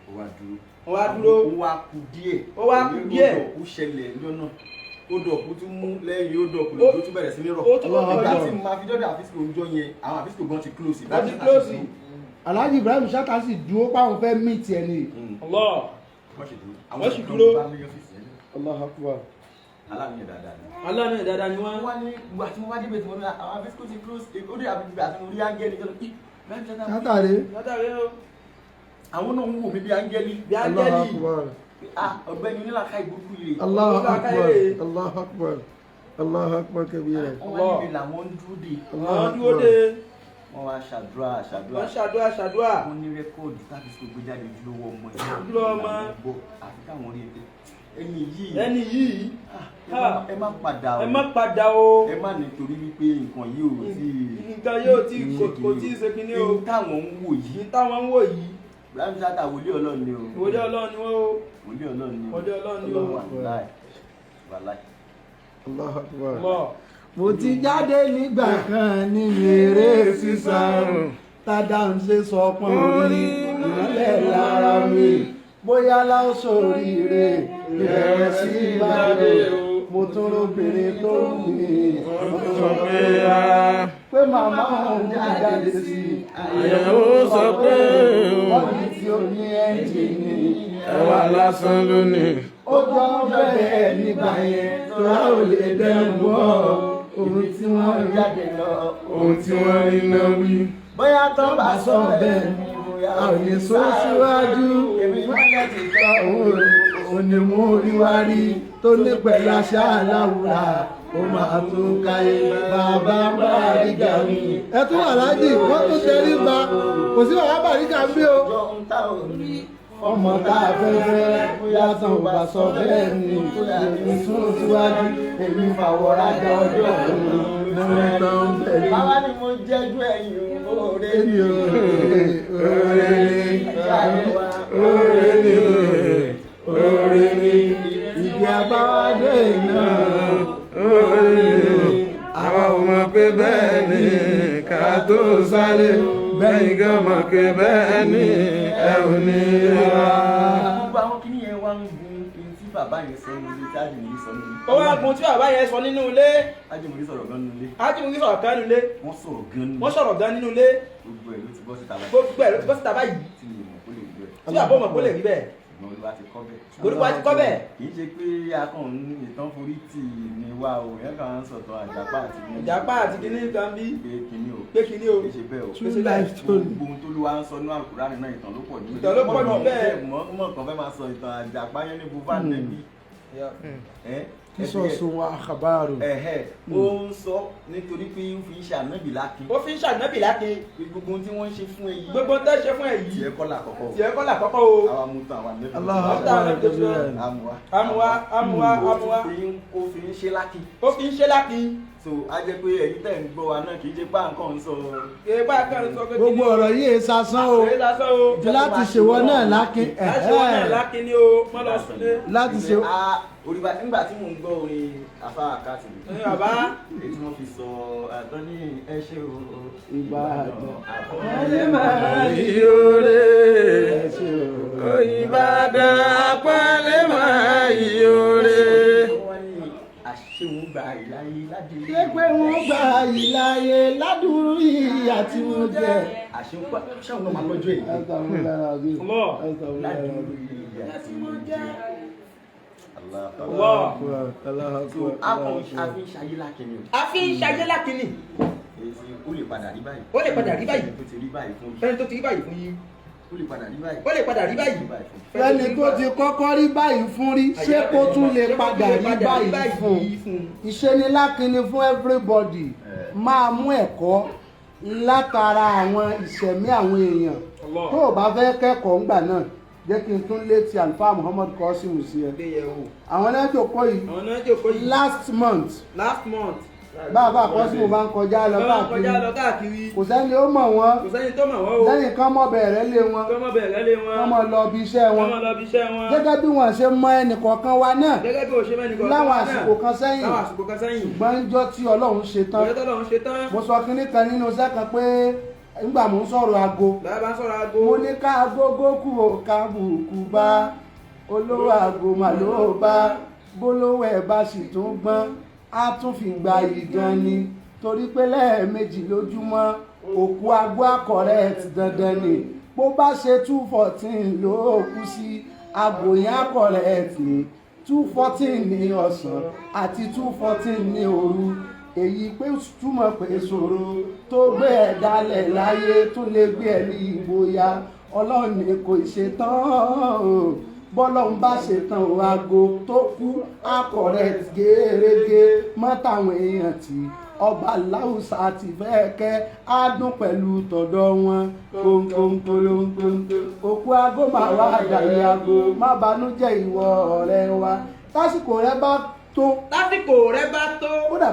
S1: Ó wá dúró.
S3: Ó wá dúró.
S1: Ó wá kú díẹ̀.
S3: Ó wá kú díẹ̀.
S1: Ó dọ̀kú ṣẹlẹ̀ lọ́jọ́ náà. Ó dọ̀kú tún mú lẹ́yìn ó dọ̀kú lójú tún bẹ̀rẹ̀ sí ní rọ̀.
S3: Ó tún
S2: Allahu
S1: Ìgbà
S2: Akbar.
S1: tí màá fi dọ́dọ̀ àfíìsì òǹjọ́ yẹn, àwọn àfíìsì gan ti close.
S3: Wọ́n ti close.
S2: Alhaji Ibrahim Chatta sì dúró páwọn fẹ́ meet ẹ̀ ni.
S3: Allah.
S1: Wọ́n sì dúró.
S3: Wọ́n sì dúró.
S1: Àwọn kan bá ní ọ́fíìsì yẹn.
S2: Allahu Akbar.
S1: Aláàánú yẹn dáadáa ni.
S3: Aláàánú ẹ̀ dáadáa ni wọ́n.
S1: Wọ́n ní ìgbà tí mo wá débẹ̀ tí mo ní àwọn àfíìsì ti close. Ó dé àbí ìgbà tí mo rí áńgẹ́lì kan. Ibrahim Chatta.
S2: Chatta rè.
S3: Chatta rè o.
S1: Àwọn náà ń wò mí bí áńgẹ́lì.
S3: Bí
S2: Allahu
S3: áńgẹ́lì.
S2: Akbar.
S1: Ah, ọ̀gbẹ́ni onílàkà ìburúkú yìí.
S2: Allahu
S3: Allahu
S2: Akbar.
S3: Akbar.
S2: Allahu Akbar. Allahu Akbar kabira.
S1: Wọ́n wá níbi làwọn ń dúró dè.
S3: Wọ́n dúró dé.
S1: Wọ́n wá ṣàdúrà ṣàdúrà.
S3: Wọ́n ṣàdúrà ṣàdúrà.
S1: Wọ́n ní rẹ́kọ́ọ̀dù tàbí sọ gbé jáde ojúlówó ọmọ ẹ̀.
S3: Ojúlówó ọmọ.
S1: Gbọ́ àfi káwọn rí ẹgbẹ́. Ẹni yìí.
S3: Ẹni yìí.
S1: Ah, ẹ má padà o.
S3: Ẹ má padà o.
S1: Ẹ má nítorí wípé nǹkan yìí ò tí ì.
S3: Nǹkan yóò tí kò tí ì ṣe kinní o.
S1: Ohun táwọn ń wò yìí.
S3: Ní táwọn ń wò yìí.
S1: Ibrahim Chatta wòlíì Ọlọ́run ni o.
S3: Wòlíì Ọlọ́run ni wọ́n o.
S1: Wòlíì Ọlọ́run ni o.
S3: Wòlíì Ọlọ́run ni o.
S1: Wàláì. Wàláì.
S2: Allahu Akbar.
S3: Allah.
S2: Mo ti jáde nígbà kan ní eré sísan tádà ń ṣe sọpọ́n orí ìmọ́lẹ̀ lára mi bóyá láó sóríire ìbẹ̀rẹ̀ sí ìbàdàn mo tún róbìnrin tó wù mí mo tún
S4: Sọ pé a
S2: pé màmá òun ti jáde sí i.
S4: Àyẹ̀wò sọ pé
S2: wọ́n ní tí ó ní ẹ́ńjìnì
S4: ẹwà lásán lónìí.
S2: ó jọ bẹ́ẹ̀ nígbà yẹn tó a ò lè dẹ́rù bọ́ ohun tí wọ́n rí
S1: Jáde lọ.
S4: Ohun tí wọ́n rí náà wí.
S1: Bóyá tó bá
S2: sọ bẹ́ẹ̀ a ò lè sọ síwájú.
S1: Èmi mọ́lẹ̀ ti tọ́
S2: Òun ni mo rí wá rí tó ní pẹ̀lú aṣá aláwùrà ó máa tún káyé bàbá Bàrígà mi. Ẹ tún aláàjì wọ́n tún tẹrí ba, kò sí bàbá Bàrígà ń bí o.
S1: Ọjọ́ ń tá ò ní.
S2: Ọmọ tá a fẹ́ fẹ́ yàtọ̀ ò bá sọ bẹ́ẹ̀ ni èmi sún síwájú èmi fàwọ̀rajà ọjọ́ òun mo ń tán bẹ̀rẹ̀.
S1: Bàbá ni mo jẹ́jú ẹ̀yìn oore.
S2: Èmi ò
S4: Oore ni, oore ni, oore ni,
S2: ìdí abáwádé náà.
S4: oore ni. Àwa ò mọ̀ pé bẹ́ẹ̀ ni ká tó sáré. Bẹ́yìn gan mọ̀ pé bẹ́ẹ̀ ni ẹ ò ní wá.
S1: Gbogbo àwọn kìíní yẹn wá ń gun ohun tí bàbá yẹn sọ nílé tí Ájìmọ̀rí sọ nílé.
S3: Ó wá gun tí bàbá yẹn sọ nínú ilé.
S1: Ájìmọ̀rí sọ̀rọ̀ gan nílé.
S3: Ájìmọ̀rí sọ̀rọ̀ gan nínú ilé.
S1: Wọ́n sọ̀rọ̀ gan nílé.
S3: Wọ́n sọ̀rọ̀ gan nínú ilé.
S1: Gbogbo ẹ̀ ló ti bọ́ síta báyìí.
S3: Gbogbo ẹ̀ ló ti bọ́ síta báyìí.
S1: Tí mi ò mọ̀ kó lè rí bẹ́ẹ̀.
S3: Tí bàbá ò mọ̀ kó lè rí bẹ́ẹ̀.
S1: Ṣùgbọ́n Olúwa ti kọ́ bẹ́ẹ̀.
S3: Olúwa ti kọ́ bẹ́ẹ̀.
S1: Kì í ṣe pé akàn ń ìtàn forí tì ní wá o, ìyẹn kan ń sọ̀tọ̀ àjàpá àti kíní.
S3: Ìjàpá àti kíní kan bí.
S1: Pé kíní o.
S3: Pé kíní o.
S1: Kì í ṣe bẹ́ẹ̀ o.
S2: True life story.
S1: Gbogbo ohun tó lúwa ń sọ ní Àlùkùránì náà ìtàn ló pọ̀ jù.
S3: Ìtàn ló pọ̀ jù bẹ́ẹ̀.
S1: Mọ̀ kàn fẹ́ máa sọ ìtàn àjàpá yẹn ní bùbá nẹ́bí.
S2: Kí sọ̀sùn wa àkàbàrò.
S1: Ẹ̀hẹ́, ó ń sọ nítorí pé ó fi ń ṣe ànábì lákin.
S3: Ó fi ń ṣànábì lákin.
S1: Pé gbogbo ohun tí wọ́n ń ṣe fún ẹ yìí.
S3: Gbogbo tó ṣe fún ẹ yìí.
S1: Tiẹ̀ kọ́ làkọ́kọ́ o.
S3: Tiẹ̀ kọ́ làkọ́kọ́ o.
S1: Àwa mú tán àwa nẹ́bí.
S2: Allahu
S3: Ọ̀tá
S2: Akbar
S3: ànábì tó ṣe.
S2: kabira.
S1: Àmúwá.
S3: Àmúwá, àmúwá, àmúwá.
S1: Ó fi ń ṣe lákin.
S3: Ó fi ń ṣe lákin.
S1: So a jẹ́ pé ẹ̀yin tẹ̀ ń gbọ́ wa náà kì í ṣe pé à ń kàn ń sọ.
S3: Ìgbà kan sọ pé
S2: Gbogbo ọ̀rọ̀ yìí è sasán o.
S3: Èé sasán o.
S2: Láti ṣèwọ náà lákin.
S3: Láti ṣèwọ náà lákin ni o. Mọ́ lọ sílé.
S2: Láti ṣe.
S1: Orí bá nígbà tí mò ń gbọ́ orin afá àkàtì.
S3: Ní bàbá.
S1: Èyí tí wọ́n fi sọ àtọ́ ní ẹ ṣé o.
S2: Ìbàdàn.
S1: Àpọ́nlé
S2: máa
S4: Ìyóre.
S2: Ẹ ṣé o.
S4: Ìbàdàn àpọ́nlé máa ìyóre.
S1: Wọ́n ní Àṣehùn gba ìláyé ládùúrú.
S2: Ṣé pé wọ́n gba ìláyé ládùúrú ìyà tí mo jẹ?
S1: Àṣehùn gba ṣáwọn náà máa lọ́jọ́ èyí.
S3: Allah.
S1: Ládùúrú ìyà tí mo jẹ. Allah.
S3: Allah.
S1: So a kàn a fi ń ṣayé lákìnní o.
S3: A fi ń ṣayé lákìnní.
S1: Èsì ó lè padà rí báyìí.
S3: Ó lè padà rí báyìí.
S1: Ẹni tó ti rí báyìí fún
S3: Fẹ́ni tó ti rí báyìí fún yín.
S1: Ó lè padà rí báyìí.
S3: Ó lè padà rí báyìí.
S1: Rí báyìí fún.
S2: Fẹ́ni tó ti kọ́kọ́ rí báyìí fún rí, ṣé kó tún lè padà rí báyìí fún un? Ìṣenilákinni fún everybody, máa mú ẹ̀kọ́ látara àwọn ìṣẹ̀mí àwọn èèyàn.
S3: Allah.
S2: Tó o bá fẹ́ kẹ́kọ̀ọ́ ńgbà náà, jẹ́ kí n tún létí àlùfáà Muhammad Qasim sí ẹ. Àwọn náà jókòó yìí.
S3: Àwọn náà jókòó yìí.
S2: Last month,
S3: Last month.
S2: bàbá Qasim bá ń kọjá lọ
S3: Bá ń kọjá
S2: káàkiri,
S3: lọ káàkiri.
S2: kò sẹ́ni ó mọ̀ wọ́n.
S3: Kò sẹ́ni tó mọ̀ wọ́n o.
S2: Lẹ́yìn kan mọ̀ bẹ̀rẹ̀ lé wọn,
S3: Kọ́ mọ̀ bẹ̀rẹ̀ lé wọn.
S2: kán mọ̀ lọ bí iṣẹ́
S3: Kọ́
S2: wọn,
S3: mọ̀ lọ bí iṣẹ́ wọn.
S2: gẹ́gẹ́ bí wọ́n ṣe mọ ẹnìkọ̀ọ̀kan wa náà
S3: Gẹ́gẹ́ bí o ṣe mẹ́ni kọ̀ọ̀kan
S2: láwọn
S3: wa náà.
S2: àsìkò kan sẹ́yìn.
S3: Láwọn àsìkò kan sẹ́yìn.
S2: Ṣùgbọ́n níjọ́ tí Ọlọ́run ṣe tán,
S3: Ìjọ tọ́lọ́run ṣe tán.
S2: mo sọ kinní kan nínú iṣẹ́ kan pé nígbà mò ń sọ̀rọ̀ aago,
S3: Bàbá bá ń sọ̀rọ̀ aago.
S2: mo ní ká gógó kú o, ká bùkù bá olówó aago mà ló bá bólówó ẹ̀ bá sì tún gbọ́n, á tún fi gba ìgan ni, torí pé lẹ́ẹ̀mejì lójúmọ́ òkú aago correct dandan ni. Bó bá ṣe 2:14 ló kú sí, aago yẹn á correct ní 2:14 ní ọ̀sán àti 2:14 ní òru. Èyí pé túmọ̀ pé ṣòro tó gbé ẹ̀ dálẹ̀ láyé tó lè gbé ẹ̀ ní ìgboyà. Ọlọ́run ni kò ṣe tán o. Bọ́lọ́run bá ṣe tán o, aago tó kú á correct gẹ́rẹ́gẹ́ mọ́ táwọn èèyàn tí ọba láwùsà ti fẹ́ kẹ́ á dún pẹ̀lú tọ̀dọ̀ wọn kónkónkólóńkó. Òkú aago máa wá dàrí aago. Má banújẹ́, ìwọ ọ̀rẹ́ wa, tásìkò rẹ bá tó.
S3: Lásìkò rẹ bá tó.